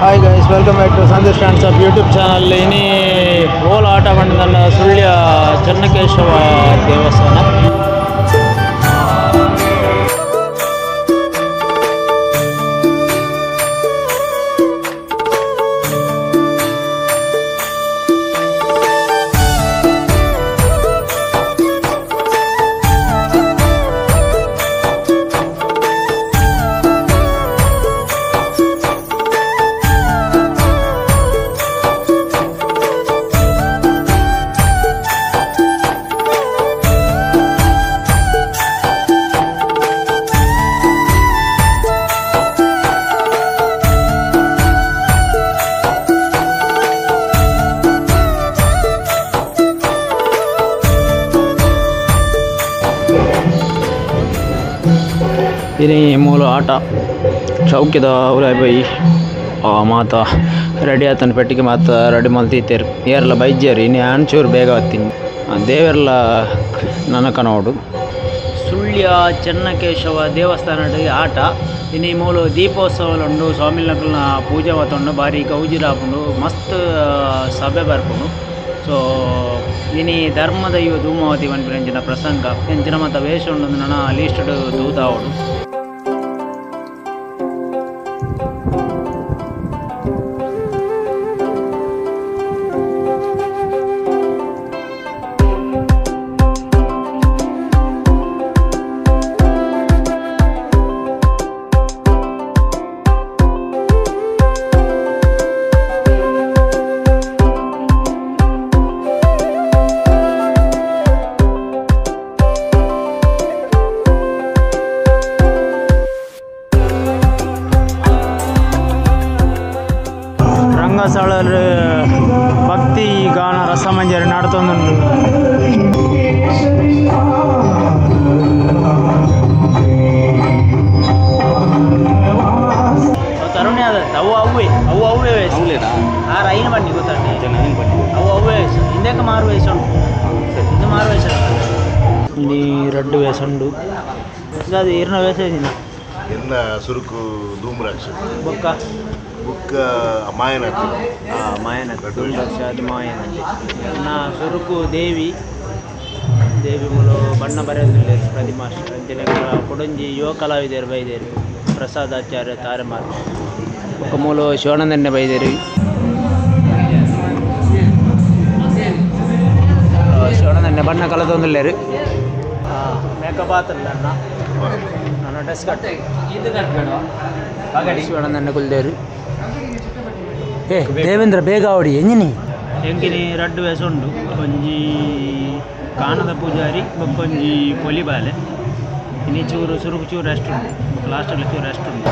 Hi guys, welcome back to Sandesh dance of YouTube channel. ಇನಿ ಓಲ್ ಆಟ ಬಂದ ಸುಳ್ಯ ಚನ್ನಕೇಶವ ದೇವಸ್ಥಾನ. ಇನಿ ಮೂಲ ಆಟ ಚೌಕಿದ ಬೈ ಮಾತ ರೆಡಿ ಆತನ ಪೆಟ್ಟಿಗೆ ಮಾತ ರೆಡಿ ಮಲ್ತೀತೇರು ಏರ್ಲ ಬೈಜ್ಯರು ಇನಿ ಆನ್ಚೂರು ಬೇಗ ಹತ್ತೀನಿ ದೇವೆರ್ಲ ನನಕನೋಡು. ಸುಳ್ಯ ಚೆನ್ನಕೇಶವ ದೇವಸ್ಥಾನ ಆಟ ಇನಿ ಮೂಲು ದೀಪೋತ್ಸವಲುಂಡು, ಸ್ವಾಮಿನಕಲ್ನ ಪೂಜೆ ಮಾತುಂಡು, ಬಾರಿ ಗೌಜಿರಾಪುಂಡು, ಮಸ್ತ್ ಸಭೆ ಬರ್ಪುಂಡು. ಸೊ ಇನಿ ಧರ್ಮದ ಇವ ಧೂಮಾವತಿ ಪನ್ಪಿನ ಪ್ರಸಂಗ ಎಂಚಿನ ಮಾತ ವೇಷ ಉಂಡು ನನ ಲೀಸ್ಟಡ್ ತೂತಾವಡು. ರಂಗಸ್ಥಳ ಭಕ್ತಿ ಗಾನ ರಸಮಂಜರಿ ನಡತೊಂದುಂಡು. ತರುಣಿ ಅದ ಅವು ಅವ್ವೆ ಅವು ಅವ್ವೆ ವೇಷ ಆರು ಐನು ಬನ್ನಿ ಗೊತ್ತಾಗ್ತದೆ ಅವು ಅವ್ವೆ ವೇಷ ಹಿಂದೆಕ ಮಾರು ವೇಷ ಉಂಟು, ಇದು ಮಾರು ವೇಷ ಇಲ್ಲಿ ರಡ್ಡು ವೇಷ ಉಂಡು. ಅದು ಇರ್ನ ವೇಷ ಎನ್ನ ಸುರುಕು ಧೂಮ್ರಾಕ್ಷ ಬೊಕ್ಕ ಬುಕ್ಕ ಮಾಯನತಿ ಮಾಯನತಿ ಧೂಮ್ರಾಕ್ಷ ಅದು ಮಾಯನತಿ ನಾ ಸುರುಕು ದೇವಿ ದೇವಿ ಮೂಲು ಬಣ್ಣ ಬರೆಯೋದಿಲ್ಲ ಪ್ರತಿಮಾಸ್ಟರ್ ಅಂಚನೆ ಕೊಡಂಜಿ ಯುವ ಕಲಾವಿದರು ಬೈದೇರು ಪ್ರಸಾದಾಚಾರ್ಯ ತಾರೆಮಾರ್ ಬೊಕ್ಕ ಮೂಲು ಶಿವಾನಂದನ್ನೇ ಬೈದೇರು. ಶಿವಾನಂದನ್ನೇ ಬಣ್ಣ ಕಲದೊಂದುಲ್ಲೇರು ಮೇಕಪ್ ಆತಲ್ಲ ಅಣ್ಣ ನನ್ನ ಡ್ರೆಸ್ ಕಟ್ ಶಿವಾನಂದನ್ನೇ ಕುಲ್ದೇರು. ಏ ದೇವೇಂದ್ರ ಬೇಗ ಅವಡಿ ಎಂಜಿನಿ ಎಂಕಿನಿ ರಡ್ಡು ವೇಷ ಉಂಡು, ಒಂಜಿ ಕಾನದ ಪೂಜಾರಿ ಬೊಕ್ಕೊಂಜಿ ಪೊಲಿಬಾಲೆ. ಇನಿ ಚೂರು ಸುರುಕು ಚೂರು ರೆಸ್ಟ್ ಉಂಟು, ಬೊಕ್ಕ ಲಾಸ್ಟಲ್ಲಿ ಚೂರು ರೆಸ್ಟ್ ಉಂಟು.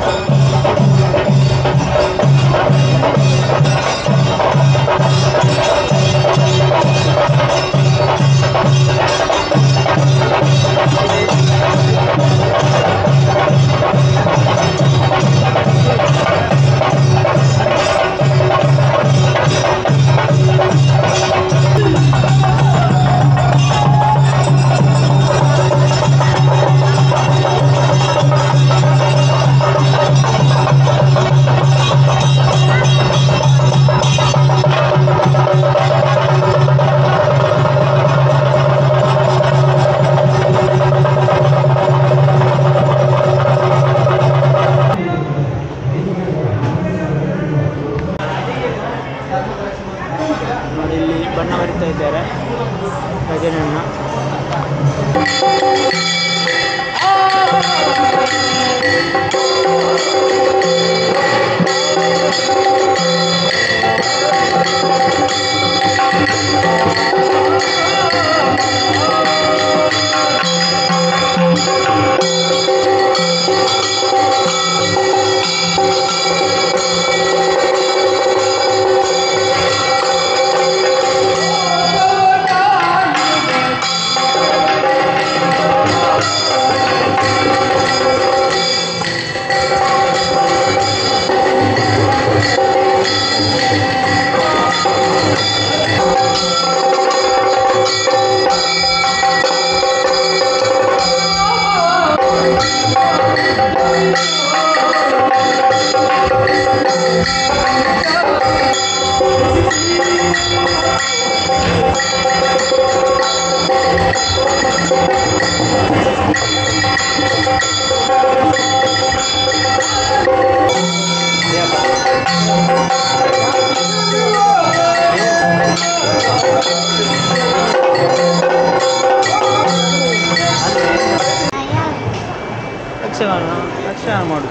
ಯಕ್ಷಗಾನ ಯಕ್ಷಗಾನ ಮಾಡು.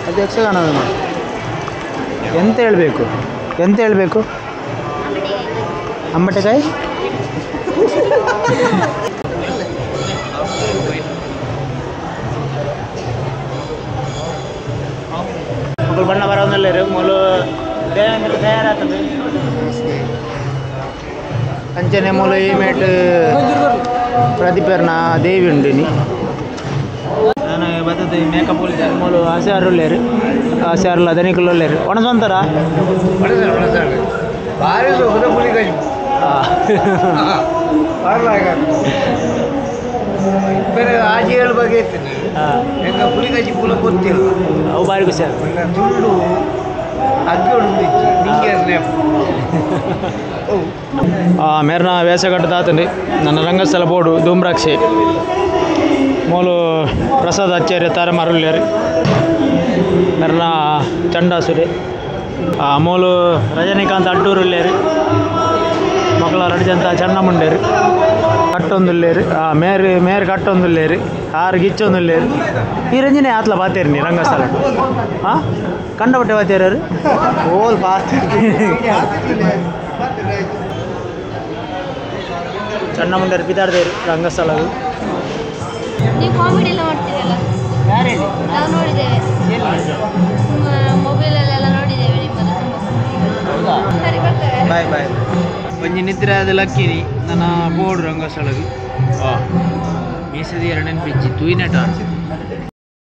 ಅದು ಯಕ್ಷಗಾನವೇ ಮಾಡು. ಎಂತ ಹೇಳಬೇಕು, ಎಂತ ಹೇಳಬೇಕು? ಅಂಬಟೆಕಾಯಿ. ಮಕ್ಕಳು ಬಣ್ಣ ಬರೋದಲ್ಲ ಮೂಲು ದೇವೇಂದ್ರ ತಯಾರಾಗ್ತದೆ. ಅಂಚನೆ ಮೂಲ ಈ ಮೇಟ್ ಪ್ರದೀಪರ್ನ ದೇವಿ ಉಂಡಿನಿ. ನಾನು ಬತ್ತದ ಮೇಕಪ್ ಮೂಲು ಆಸೆ ಆರುಳ್ಳೇರು, ಆಸೆ ಆರುಲ್ಲ ದನಿಕುಲ್ಲೇರು ಒಣಸೊಂತಾರ. ಆಜಿ ಬಗ್ಗೆ ಪುಲಿಕಾಜಿ ಪುಲ ಗೊತ್ತಿಲ್ಲ. ಅವು ಭಾರಿ ಖುಷಿ. ತುಳ್ಳು ಮೇರ್ನ ವೇಷಗಟ್ಟ ದಾತಂడి ನನ್ನ ರಂಗಸ್ಥಳ ಬೋರ್ಡು ಧೂಮ್ರಾಕ್ಷಿ ಮೂಲು ಪ್ರಸಾದ್ ಆಚಾರ್ಯ ತಾರೆ ಮರುಳ್ಯಾರು ಮೇರ್ನ ಚಂಡಾಸುರಿ ಮೂಲು ರಜನಿಕಾಂತ್ ಅಡ್ಡೂರುಳ್ಳೇರು ಮಕ್ಕಳ ರಡಿಜಂತ ಚನ್ನಮುಂಡೇರು ಕಟ್ಟೊಂದುಲ್ಲೇರು ಮೇರು ಮೇರು ಕಟ್ಟೊಂದುಲ್ಲೇರು ಆರು ಗಿಚ್ಚೊಂದುಲ್ಲೇರು. ಈ ರಂಜನೆ ಆತ್ಲ ಬಾತೇರಿ ನೀ ರಂಗಸ್ಥಳ ಹಾಂ ಕಂಡಪಟ್ಟೆ ಬಾತೇರು ಓಲ್ ಬಾತೇರಿ ಚನ್ನಮುಂಡೇರು ಪಿದಾಡ್ದೇರು ರಂಗಸ್ಥಳ. ನೀವು ಕಾಮಿಡಿ ಎಲ್ಲ ಮಾಡ್ತೀರಲ್ಲ, ನಾವು ನೋಡಿದ್ದೇವೆ, ಮೊಬೈಲಲ್ಲೆಲ್ಲ ನೋಡಿದ್ದೇವೆ ನಿಮ್ಮದು ತುಂಬ. ಸರಿ ಬರ್ತೇವೆ, ಬಾಯ್ ಬಾಯ್. ಒಂಜಿ ನಿದ್ರೆ ಆದ ಲಕ್ಕಿನಿ ನನ್ನ ಬೋರ್ಡ್ ರಂಗಸ್ಥಳಗೆ ಮೀಸದಿ ಎರಡನೇ ಪಿಜ್ಜಿ ತೂಯಿನೆಟ.